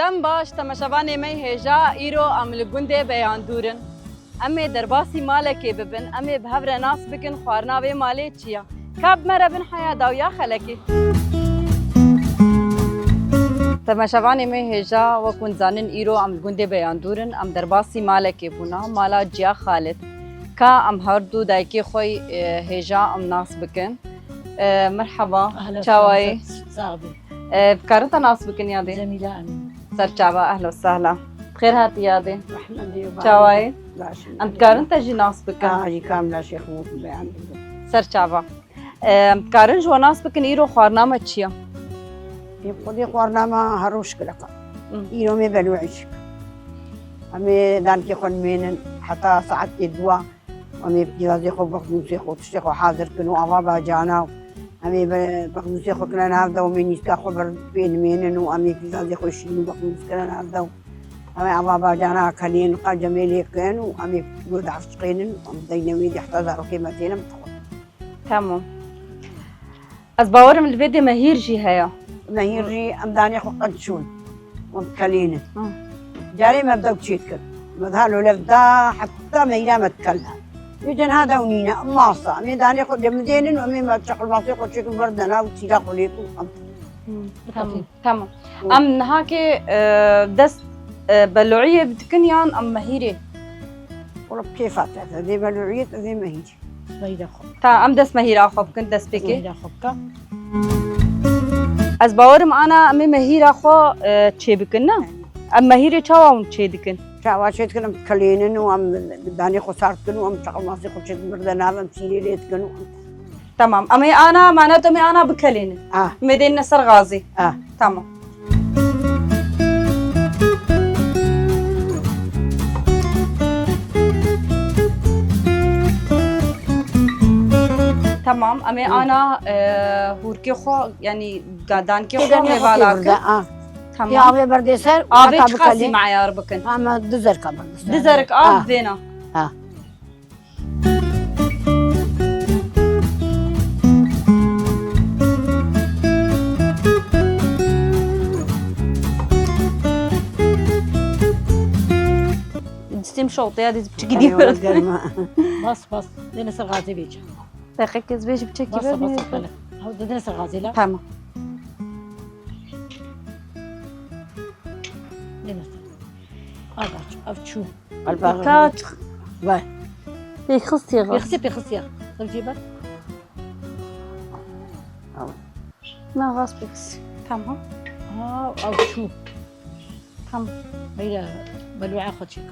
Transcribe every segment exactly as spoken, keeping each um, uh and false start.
Dem baş, temaşevanê me hêja, îro em li gundê Beyandûr in. Em ê derbasî malekê bibin, em ê bi hev re nas bikin xwarina vê malê çi ye. Ka bi me re bin heya dawiya xelekê. Temaşevanê me hêja, wek hûn zanin, îro em li gundê Beyandûr in, em derbasî malekê bûna, mala Ciya Xalid. Ka em her du dayikê xwe, e, hêja em nas bikin. E, merheba, Ahlen çawayî? Sahlen, sax bî. E, dikarin te nas bikin yadê? Cemîle Emîn. Ser çava, ehla sehla. Bi xêr hatî yadê. Rehmetî, Çawayî? Baş. Em dikarin te jî nas bikin? Aa, jî kamla Şêx Mûs Beyan. Ser çava. E, em dikarin ji we nas bikin, îro xwarina me çi ye? Ê xwedê xwarina me her roj şikileka. Hı. Îro me belû eşik. Em ê dankê xwe nimênin heta saetê dua. Em ê pîzazê xwe, bexnûsê xwe, tiştê xwe hazir kin û ava bacana û em ê be-, bexnûsê xwe kine nav de û em ê nîska xwe ber pê nimênin û em ê pîzazê xwe şîn û bexnûs kine nav de û em ê ava bacana kelên qenc em ê lê kin û em ê guh dehfçiqênin û em deyne wê dê heta zarokê me têne bixwin. Tamam. Ez bawerim li vê dê mehîr jî heye. Mehîr jî em danê xwe qenc çûn. Em dikelînin. Hı. Carê me bi dew çê dikin. Me diha lolev da heta mehîra me dikela. Wê cenha dew nîne, em masa. Em ê danê xwe demidênin, em ê me çeqilmasê xwe çêkin ber dena û çîra xwe lê kin. Hı. Tamam, tamam. Hı. Em niha kê, e, dest, e, belûyê dikin yan em mehîrê? Wala kêfa te, te dê belûyê, te dê mehîrê. Mehîra xwe. Ta em dest mehîra xwe bikin, dest pêkê. Mehîra xwe bike. Ez bawerim ana em ê mehîra xwe, e, çê bikin, ne? Em mehîrê çawa hûn çê dikin? Çawa çê dikin, em dikelênin û em danê xwe sar dikin û em çeqilmasê xwe çê dikin, bir de nav em çîrê lê dikin û em Tamam. Em ê ana, mana tu em ê ana bikelênin. Ah. Em ê dêne ser gazê. Ah. Tamam. Tamam, em ê Hı. ana, e, hûrkê xwe, yanî ga-, dankê xwe Dankê xwe mêvala pê kin. berde, ah. Tamam. Ya avê berdê ser, Avê heta çiqasî bikelê. meyar bikin? Ama du zerka berdê ser. Du zerk av Ah. vêna. Ah. Distêm şewtiya dî piçikî Ay, dî wala germa. Bas, bas. Dêne ser gazê bêje. Deqek ez bêjim çekî Bas, ver bas, nê. bele. Ew didine ser gazê la. Tamam. Dêne ser. Ev çû, ev çû. Alba Kaç? Vay. Pêxistiye gaz. Pêxistiye, pêxistiye. Ev jê ber. Na gaz pêxist. Tamam. Ha, ev çû. Tamam. Beyra, belûa xwe çêk.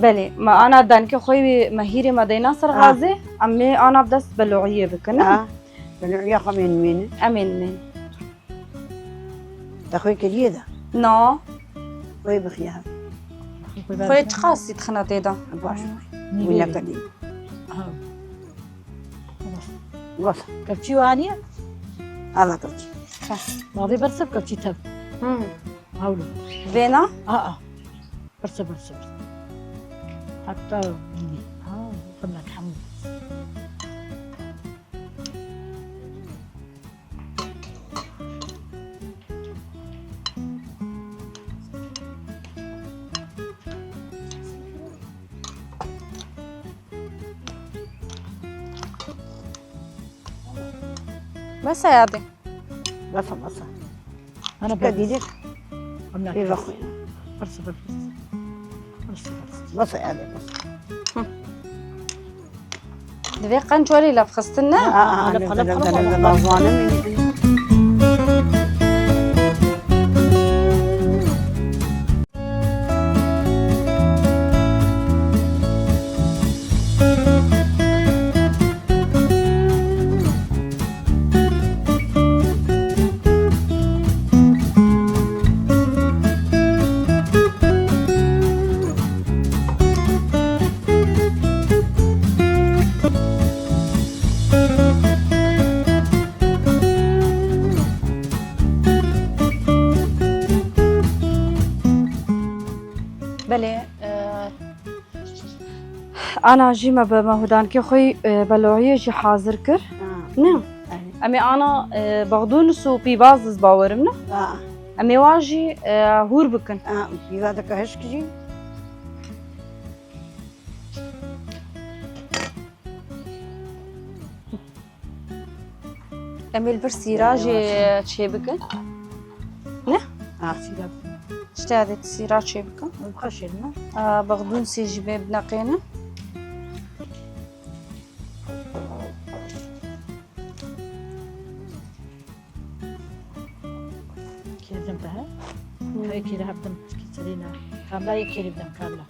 Belê, me ana dankê xwe wî mehîrê me deyna ser Ha. gazê, em ê ana bi dest belûyê bikin. Ha. Belûya xwe mên mên. Em ên mên. Te xwê kiriye de? No. Xwê bixiya. Xwê çiqasî dixine tê de? Baş. Nîvê Wî bê. nekedî. Ha. Wasa. Kevçî waniye? Ala kevçî. Bavê bersev kevçî tev. Hmm. Hawlo. Vêna? Aa. Bersev, bersev. Hatta bînî. Ha, xemlek hemû. Bes e yadê. Bes e, bes e. Ana Çika bes. dîdik? Ana Ê bes. vexwîne. Berse, berse. Berse, berse. Bes e yadê, bes. Hı. Divê qenc werî lefxistin, ne? Ha, ha, ha, Lef, lef, lef, lef, lef, lef, lef, lef, lef, lef. Ana jî me bi mehudankê xwe, e, beloyê jî hazir kir. Ha. Ne? Evet. Em ê ana, e, bexdûnis û pîvaz ez bawerim ne? Ha. Em ê wan jî, e, hûr bikin. Ha, pîvazeke hişk jî. Em ê li vir sîra jî çêbikin. Ne? Ha, sîra bikin. Ji te dê sîra çêbikin. Ew xweş e, ne? Aa, bexdûnsê jî bê bineqêne. Kêrdim te he? Hmm. Kê kêrî hebdim, kî serî ne. Kamla yê kêrî bidim, kamla.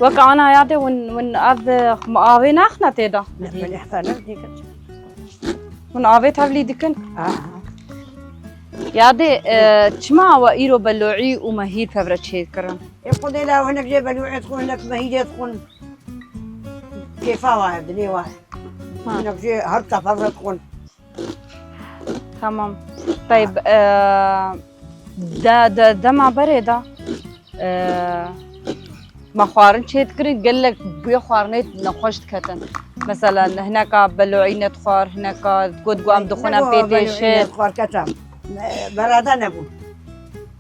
Wek ana yadê win, win ev, e, avê naxne tê de? Ne, belê heta ne dî kir. Hûn avê tevlî dikin? Aha. Yadê, e, çima we îro belo'î û mehîr pevre çêkirin? Ê Xwedê la hinek jê belo'ê dixwin, hinek mehîrê dixwin. Kêfa wa ye, dilê wa ye. Ha. Hinek jê her tefevre dixwin. Tamam. Teyb, e, de, de, dema berê de, e, me xwarin çê dikirin, gelek bûyê xwarinê nexweş diketin. Mesela, hineka belo'î nedixwar, hineka got, got em dixwin em pê têşin. Nedixwar keçam. Berada nebû.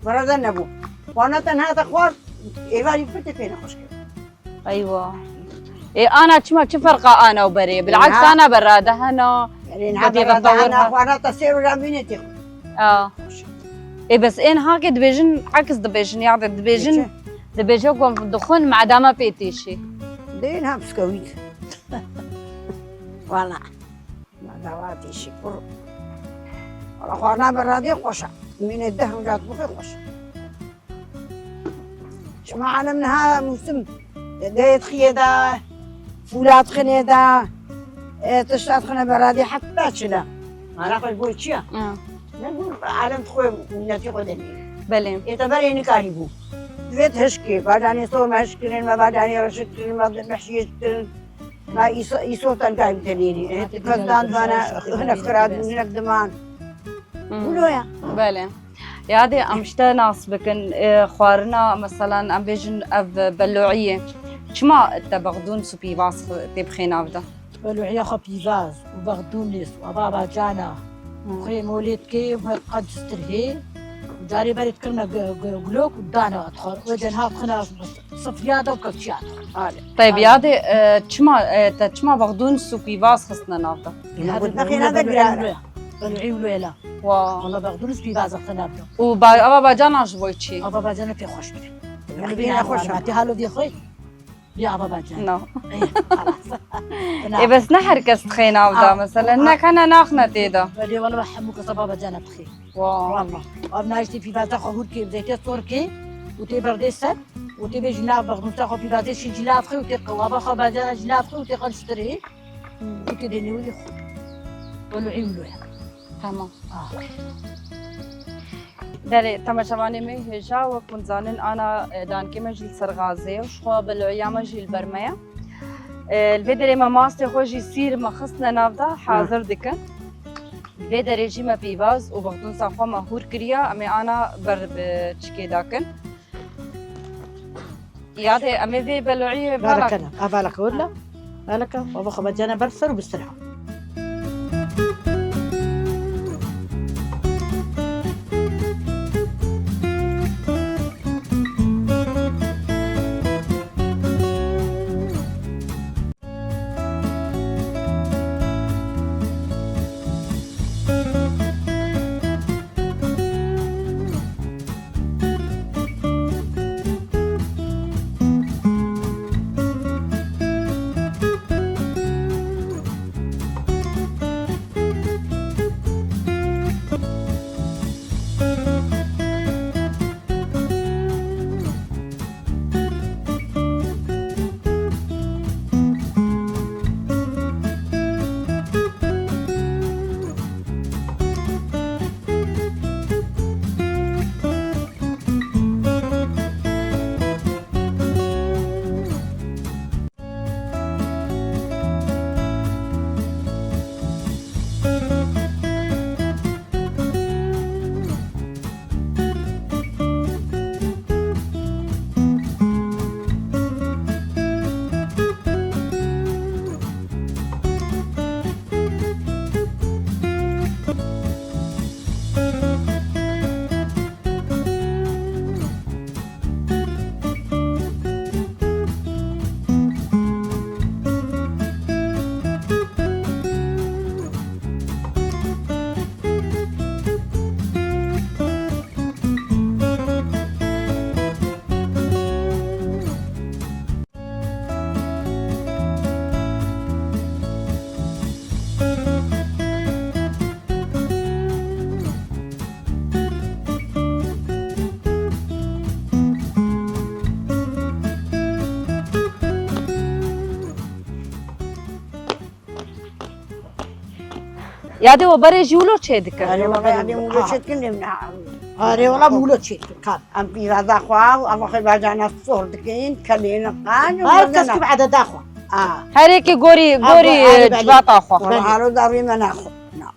Berada nebû. Xwarina tenha te xwar, êvarî pir tê pê nexweş kir. Eywa. Ê, ana çima, çi ferqa ana û berê? Bil'aks, ana berade hena. Erê, niha berade hena, xwana te sê rojan bînê tê xwe. A. Ê, bes ên haqê dibêjin, aks dibêjin, ya de dibêjin, dibêje ku dixwin madama pê têşê. Dê niha biskewît. Wala. Madama têşê kur. Wala xwarina beradê xweş e. Mînê deh roja dixwe xweş e. Şima alem niha mûsim geyê dixiyê de, fûla dixinê de, e, tişta dixine beradê heta çile. Mala xwe ji bo çi ya? Ha. Ne bo alem dixwe minnetî xwe denî. Belê. Ê te berê nikarî bû. Divê hişkê, bacanê sor me hişk kirin, me bacanê reşik kirin, me mehşiyê kirin. Me îso, îso te nikarî te lêrî. Ê, tu kes dan bana, hinek xira dû, hinek diman. Hmm. Wilo ya. Belê. Yadê em ji te nas bikin, e, xwarina, meselan, em bêjin ev belo'î ye. Çima te bexdûn û pîvaz xwe tê bixê nav de? Belo'iya xwe pîvaz û bexdûnis û ava bacana. Hmm. Xwê molê dikê û qed stirhê. Û carê berê dikirine gu-, gu-, gulok û dana dixwar. Wê de niha dixine sifriya de û kevçiya de. Teyb, yadê, e, çima, e, te çima bexdûn û pîvaz xistine nav de? Ina got nexêna de girana. Belo'î wilo ye la. Wa. Wala bexdûn û pîvaz xistine nav de. Û ba-, ava bacana ji bo çi? Ava bacana pê xweş dibî. Nexêna xweş e. Te halo vê xwe. Ya baba can. No. Ê, xelas. Ê, bes ne her kes dixê nav da, ah, mesela, ah, ne kene naxne tê de. Belê, wala hemû kesa baba cana dixê. Wa. Wala. Ev nayştê pîvaza xwe hûr kê, zeytê sor kê, û tê berdê ser, û tê bê ji nav bexdûsa xwe pîvazê şî ji nav xwe, û tê qewaba xwe bacana ji nav xwe, û tê qençtirê, hmm, û tê dê nêwirî xwe. Welo ê wilo ye. Tamam. Ah. Belê, temaşevanê me hêja, wek hûn zanin, ana, e, dankê me jî li ser gazê ye û ji xwe beloya me jî li ber me ye. E, li vê derê me mastê xwe jî sîr me xistine nav de, hazir dikin. Vê derê jî me pîvaz û bexdûnsa xwe me hûr kiriya, em ê ana ber bi çikê dakin. Yadê, em ê vê beloyê vala. Vala kene, a vala ke willa. Vala ke, baba xwe bacana ber ser û bi ser ha. Yadê we berê jî wilo çê dike? Erê wala yadê wilo çê dikin, lê min ha. Erê wala wilo çê dikin, kan. Em pîvaza xwe û eva xwe bacana sor dikin, kelê niqan û her kes ki bi ededa xwe. A. Her yekê gorî, gorî, erê, belê, civata xwe. Wala halo da rî me naxwe. Na.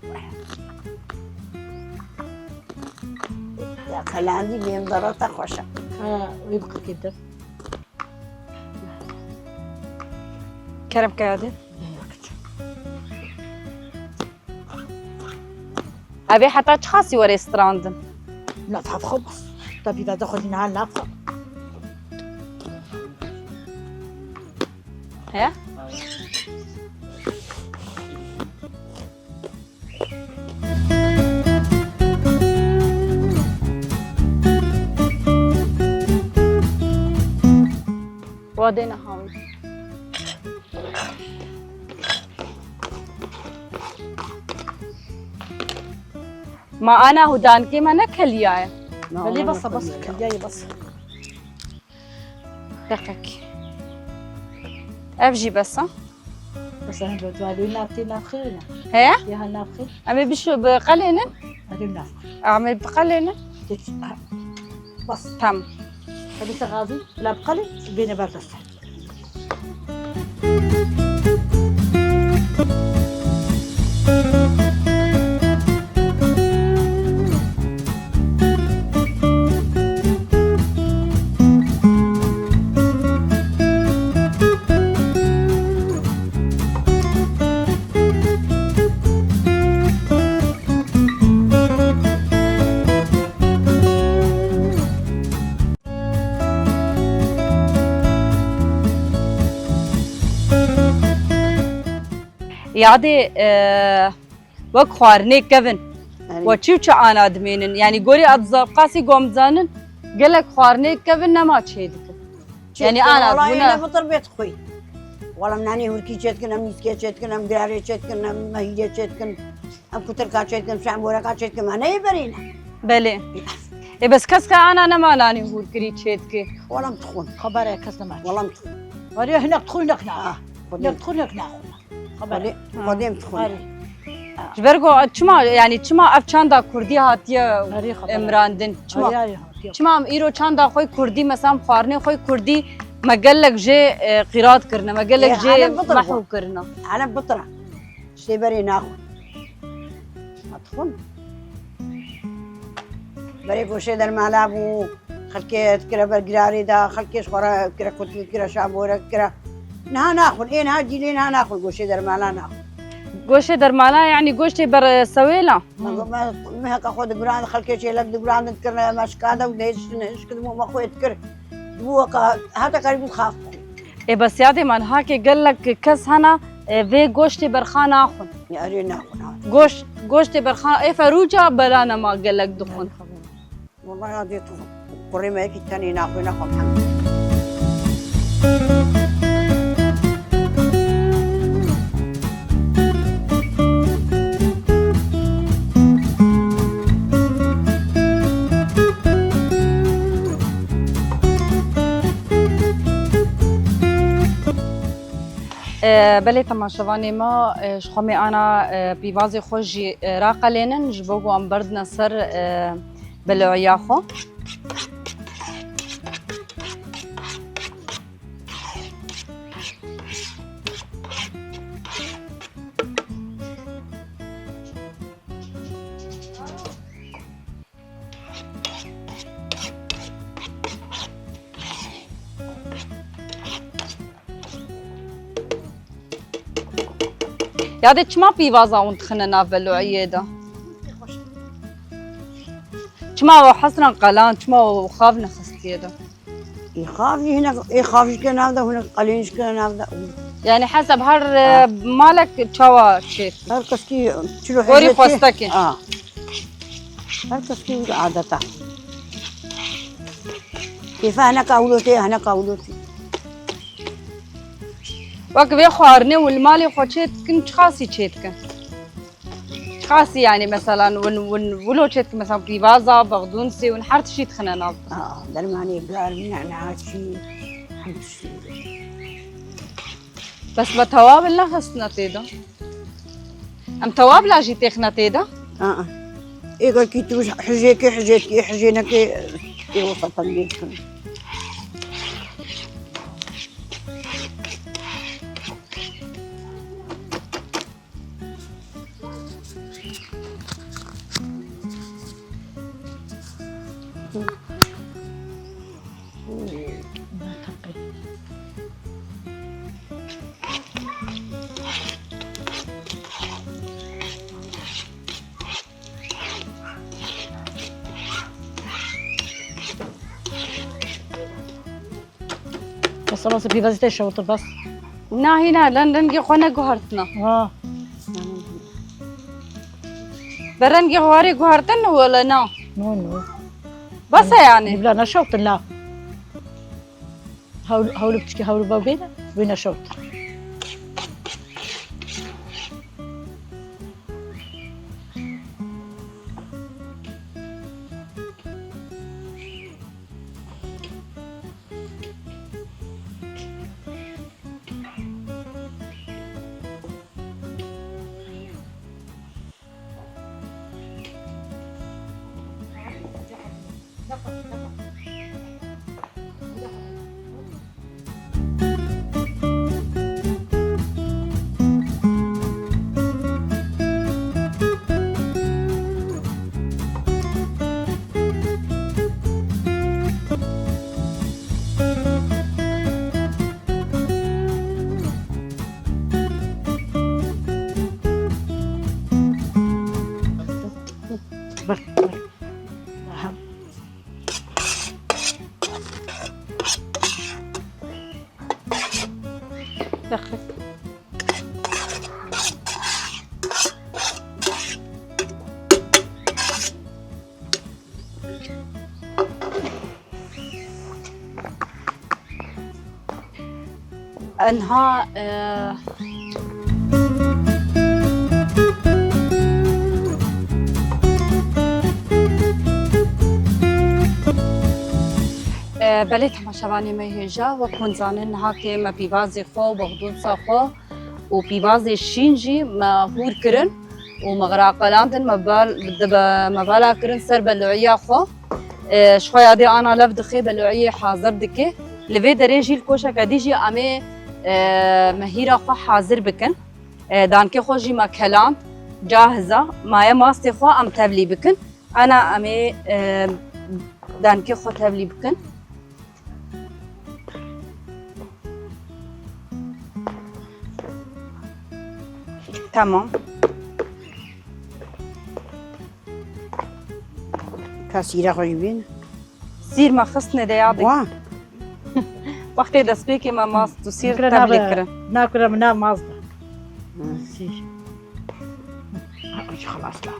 Ya kelandî bêm derata xweşa. Ha, wî bi qirkê de. Kerem ke yadê. Evê heta çiqasî were strandin? Na, tab xwe bas. Tabî veda xwe jî niha nabxe. He? Wadê niha wî. Ma ana hûdankê me ne keliya ye. Na, belê, besa, besa, keliya ye, besa. Deqek. Ev jî besa. Mesela, bu dualî navtê navxê ne? He? Ya ha navxê? Em ê bişo bi qelênin? Erê navxê. Em ê bi qelênin? Tek, ha. Bas. Tamam. Hadi sen gazi, la bi qelê, bêne berdeste. Yadê, e, wek xwarinê kevin. Erê. We çi û çi ana dimênin? Yanî gorî ez qasî gom dizanin, gelek xwarinê kevin nema çê dikin. Yani ana, wala buna öyle bıtır bet koy. Wala em nanê hurkî çêdikin, em nîskê çêdikin, em girarê çêdikin, em mehîlê çêdikin, em kutirka çêdikin, şamboreka çêdikin, me neyê berîne. Belê. E, bes kes ke ana nema nanê hurkirî çêdike. Wala em dixwin. Xebere kes nema. Wala em dixwin. Wala hinek dixwin, hinek naxwin. Ah, Xwedê. Hinek dixwin, hinek naxwin. Xwedê, Xwedê em dixwin. Ji ber ku çima, yani çima ev çanda kurdî hatiye, erê, xebere, emrandin? Çima? Erê, erê, hatiye. Çima em îro çanda xwe kurdî, mesela em xwarinê xwe kurdî, me gelek jê, e, qîrat kirine, me gelek, e, jê, elem bitir mehw kirine. Elem bitira. Tiştê berê naxwin. Hatixwin. Berê goşê dermala bû, xelkê dikire ber girarê de, xelkê ji xwe re dikire kutik, dikire şabore, dikire. Niha naxwin, ê niha cîlê niha naxwin, goşê dermala naxwin. Goşê dermala, yani goştê ber sewêla? Me, me, me heka xwe digurand, xelkê çêlek digurandin, dikirine meşka de û dê diştin hişk dibû me xwe dikir. Dibû weka heta karî bû xaf. Ê, bes yadê me, niha ke gelek kes hene, e, vê goştê berxa naxwin. Ya, erê naxwin, ha. Goşt, goştê berxa, ê, ferûca berane ma gelek dixwin. Wallahî, yadê tu kurê me yekî tenê naxwin, naxwin hemû. E, belê temaşevanê me, e, ji xwe me ana, e, pîvazê xwe jî, e, raqelênin, ji bo ku em berdine ser, e, beloya xwe. Yadê çima pîvaza hûn dixine nav beloyê de? Çima we hesran qelan, çima we xav nexistiye de? Ê xav jî hinek, ê xav jî ke nav de, hinek qelên jî ke nav de. Yani hesab her, e, ha, malek çawa çêt? Her kes kî çilo. Gorî hecetê xwestekê. Ha. Her kes kî adeta. Kêfa hineka wilo tê, hineka wilo tê. Wek vê xwarinê û li malê xwe çê dikin, çiqasî çê dikin? Çiqasî, yani, meselan, win, win, wilo çê dikin, meselan, pîvaza, bexdûnsê, win her tiştî dixine nav. Aa, dermanê germ, nenaçî, her tiştî. Bes me tewabil nexistine tê de. Em tewabila jî têxine tê de. Aa. Êgekî tu hijêkê hijêkî hijênekê tê wisa tengê dikin. Bes, bes, pîvazî te şewtir, bes. Na, hîna, len rengê xwe neguhertine. Ha. Be rengê xwe warê guhertin wele na. No, no. Bes e yani. Bila neşewtin la. Hewl, hewl biçikî hewl bavgeyne, wê neşewtin. Enha, e, e, belê temaşevanê me hêja, wek hûn zanin, niha kê me pîvazê xwe û bexdûnsa xwe û pîvazê şîn jî me hûr kirin û me xiraqelandin, me bal, dibe, me bala kirin ser beluiya xwe. E, ji xwe yadê ana lev dixê, beluiyê hazir dike. Li vê derê jî li koşeke dî jî em ê, e, me hîra xwe hazir bikin. E, dankê xwe jî me keland, cahiz e. Maye mastê xwe em tevlî bikin. Ana em ê, e, dankê xwe tevlî bikin. Tamam. Ka sîra xwe jî bîn. Sîr me xistine de yadê. Wa. Wextê destpêkê me mast û sîr Fikre tevlî nabe, kirin. Nakure min nav mast da. Hı. Sîr. Ha, xelas la.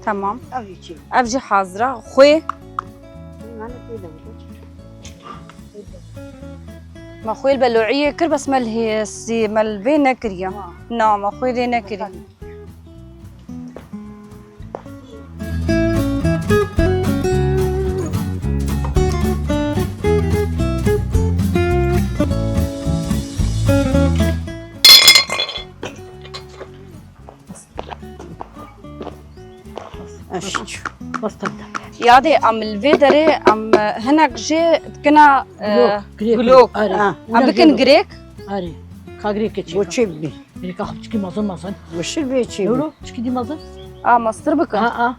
Tamam. Ev jî çi? Ev jî hazir e. Xwê. Me xwê li beluiyê kir, bes me li hê-, sî-, me li vê nekiriye. Ha. Na, me xwê lê nekiriye. Eş. Yadê em li vê derê em, e, hinek jê dikina, e, Gulok, girêk. Gulok. Arê. Ha. Em bikin girêk. Arê. Ka girêkê çêka. Bo çê bibî. Girêka xwe çikî mezin mezin. Bo şir bê çê bibî. Euro, çikî dî mezin? A, mestir bikin. A, a.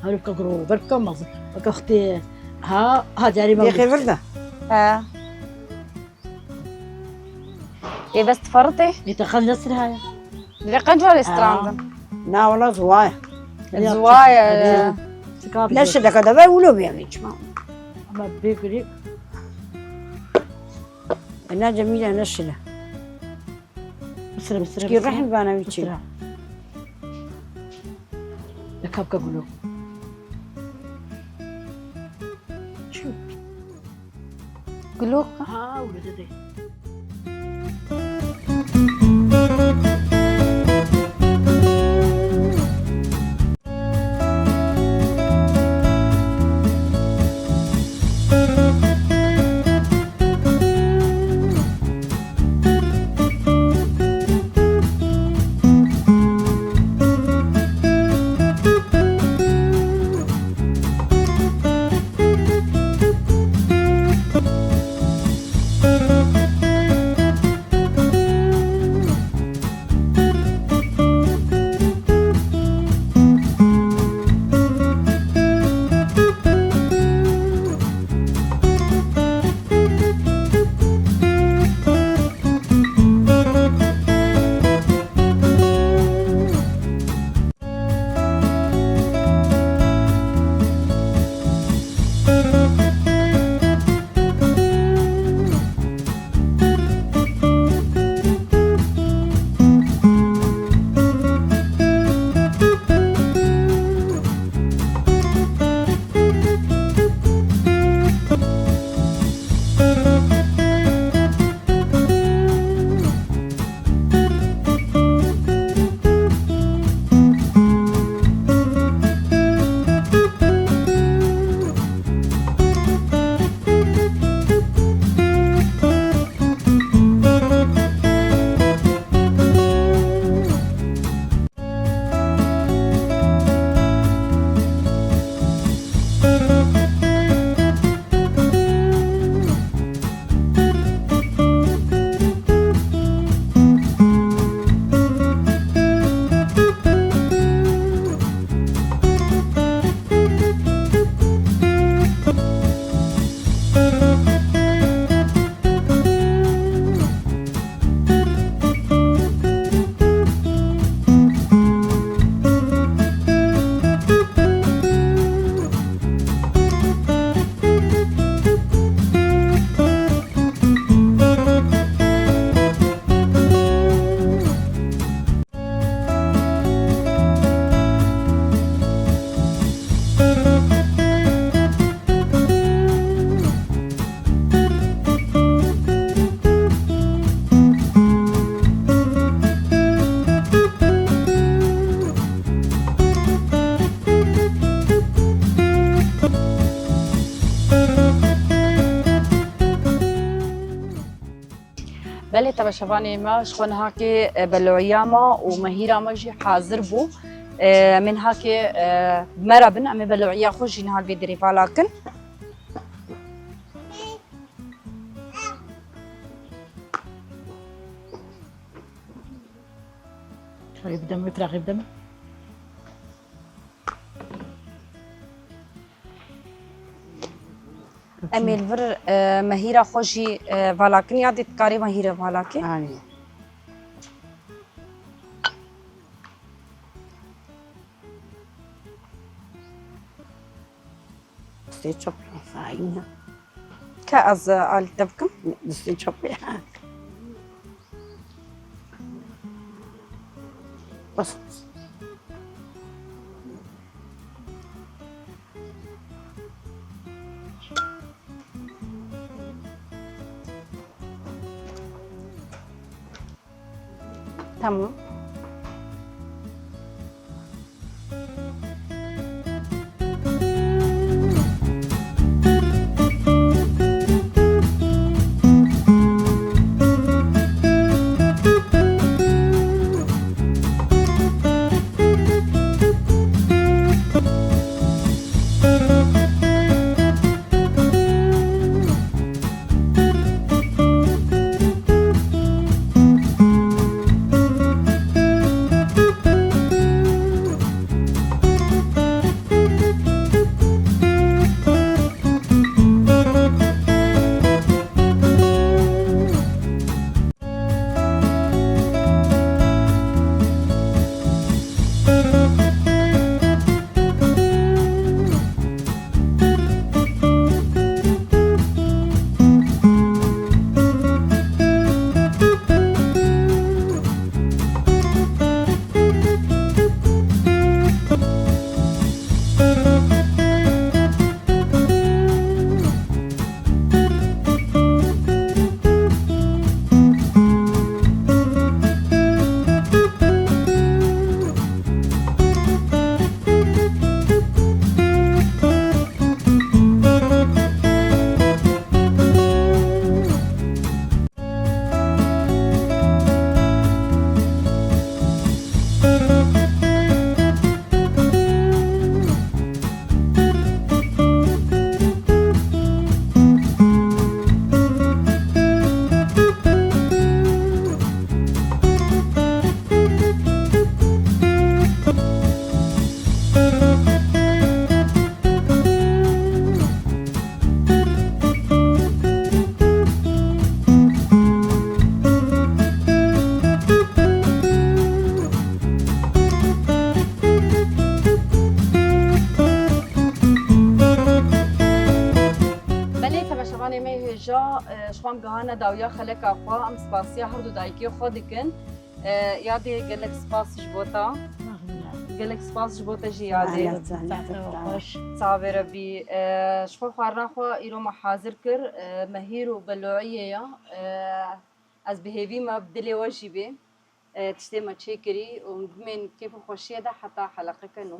Her bika guro, ber bika mezin. Bika xtê, ha, ha, carê me Yê xêvir de. He. Ê, bes diferitê? Ê, te qenc nesir haya? Dirê qenc var strandin. Na, wala ziwaye. Ziwaye. Neşe de kadar ver ulo bir yanı içmem. Ama bir gülü. E, ne Cemile neşe de. Mısır, mısır, Ki mısır. Rahim bana bir şey. Mısır. Ya kapka gülü. Şu. Gulok. Ha, öyle dedi. Beşevanê me ji xwe nihakê, e, beloya me û mehîra me jî hazir bû. E, em ê nihakê, e, me re bin, em ê beloya xwe jî niha li vê derê vala kin. Şurayı bir deme, bir bideme. Em ê li vir, e, mehîra xwe jî, e, vala kin ya dê dikarê mehîra vala kê? Aynen. Destê çap faîne. Ke ez, e, alî te bikim? Destê çapê. Bas. Tamam. Belê, temaşevanê me hêja, e, ji xwe em gihane dawiya xeleka xwe, em spasiya her du dayikê xwe dikin. E, Yadê, gelek spas ji bo te. Gelek spas ji bo te jî Yadê. Çavê re bî. E, ji xwe xwarina xwe îro me hazir kir. E, mehîr û beloyê ya. E, ez bi hêvî me bi dilê we jî bê. E, tiştê me çêkirî û em bimên kêf û xweşiyê de heta heleqeke nû.